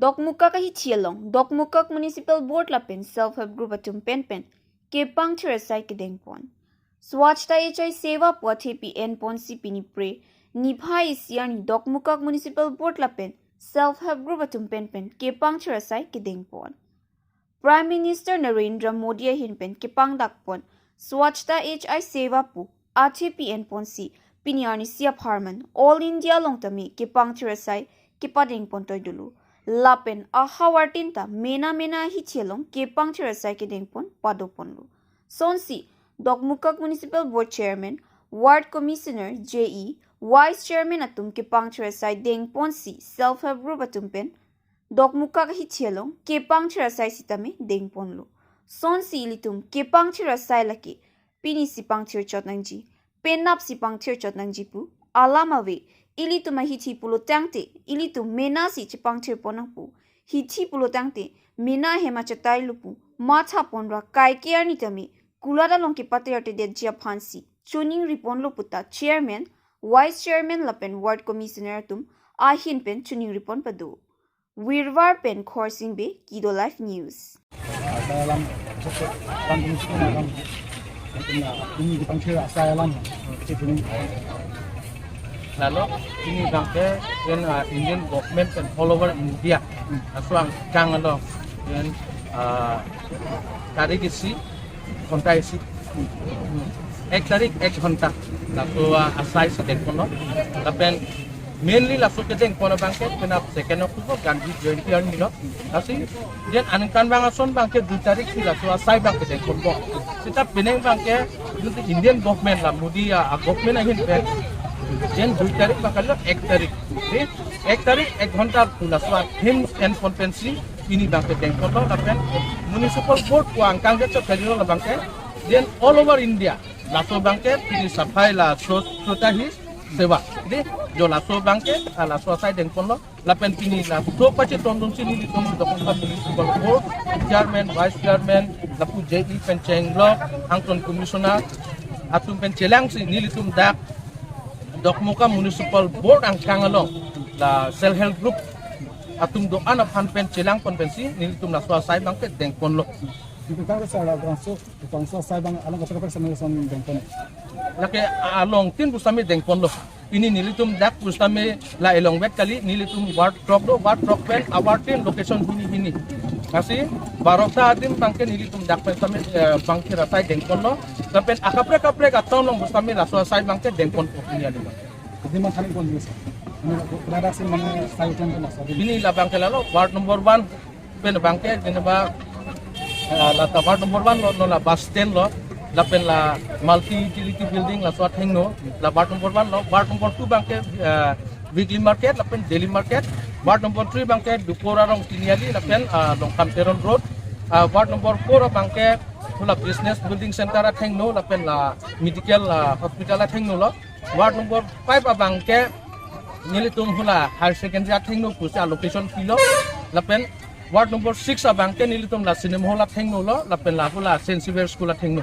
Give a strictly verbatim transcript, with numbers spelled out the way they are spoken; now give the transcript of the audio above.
Dokmoka ahithi along Dokmoka Municipal Board lapen Self Help Group atum pen pen kepangthir asai kedengpon. Swachhata H I Seva pu athepi enponsi pini Phre niphai isi arni Dokmoka Municipal Board lapen Self Help Group atum pen pen kepangthir asai kedengpon. Prime Minister Narendra Modi ahin pen kepangdakpon Swachhata H I Seva pu athepi enponsi pini arni isi apharman All India along tame kepangthir asai kepadengpon toi dolo. Lapen ahavartin ta mena mena ahithi along kepangthir asai kedengpon padoponlo. Sonsi Dokmoka Municipal Board Chairman, Ward Commissioner, J E, Vice Chairman atum kepangthir asai dengponsi Self Help Group atum pen Dokmoka ahithi along kepangthir asai sitame dengponlo. Sonsi ilitum kepangthir asai lake pinisi pangthir chot nangji, penapsi pangthir chot nangji pu alam ave. Ilitum ahithi pulo tangte ilitum menasi chepangthirpon nangpo. Hithi pulo tangte mena ahem achetailo pu mathapon ra kaike arni tame kulat along kepatir atedetji aphansi choningriponlo puta Chairman, Vice Chairman lapen Ward Commissioner atum ahin pen choningripon pado. Virvar pen Khorsing Bey, Kido Live News. Asai alam, alam, alam, ini kepangthir asai alam, cipini. Lalu ini bangke pen, uh, Indian government pen all over India, aswang kang along pen, uh, tarik isi, ghonta isi, ek tarik ek ghonta, laso, uh, asai si dengponlo. Lapen mainly laso kedengpon abangke penap second October Gandhi Jayanti arnilo. Lasi jen aningkan bang ason bangke dui tarik si laso asai bangke dengponpo. Seta penang bangke Indian government la Modi a, a government ahin pen jen dui tarik bangke lo ek tarik. Di, ek tarik ek ghonta pu laso athim enpon pensi pini bangke dengponlo lapen municipal board pu angkang kechok kali lo bangke jen all over India laso bangke pini saphai la Swachhata Hi Seva. Di, jo laso bangke, ah, laso asai dengponlo. Lapen pini laso pachetongdunsi nelitum Dokmoka Municipal Board Chairman, Vice Chairman, lapu J E pen chenglok, angton Commissioner atum pen chelangsi nelitum dak Dokmoka Municipal Board angkang along la Self Help Group atum do-an aphan pen chelangpon pensi nelitum laso asai bangke dengponlo. Itu kan sa la bangso, bangso asai bang along kaprek kaprek sami son dengpon. Lake alongtin pusitame dengponlo. Pini nelitum dak pusitame la elongvet kali, nelitum ward throk do, ward throk pen awartin location hini hini. Lasi barota adim bangke nelitum dak pen sami, eh, bangke asai dengponlo. Lapen akaprek kaprek a-town along pusitame laso asai bangke dengponpo pini adim. Jadi mas hari pon bisa. Ini berada sih mana saya ujian pun mas. Pini la bangke lalo ward number one pen bangke, jeneba, eh, la ta ward number one lo, lo la bus stand lo, lapen la multi utility building laso athengno, la ward number one lo, ward number two bangke, eh, weekly market, lapen daily market, ward number three bangke Dukor arong Tiniali, lapen, eh, Longkam Teron Road, eh, ward number four bangke hula business building center athengno, lapen la medical, eh, hospital athengno lo, ward number five abangke nelitum hula higher secondary athengno pusi a-location pilo, lapen ward number six abangke nelitum la cinema hall athengno lo, lapen la hula Saint Xavier School athengno.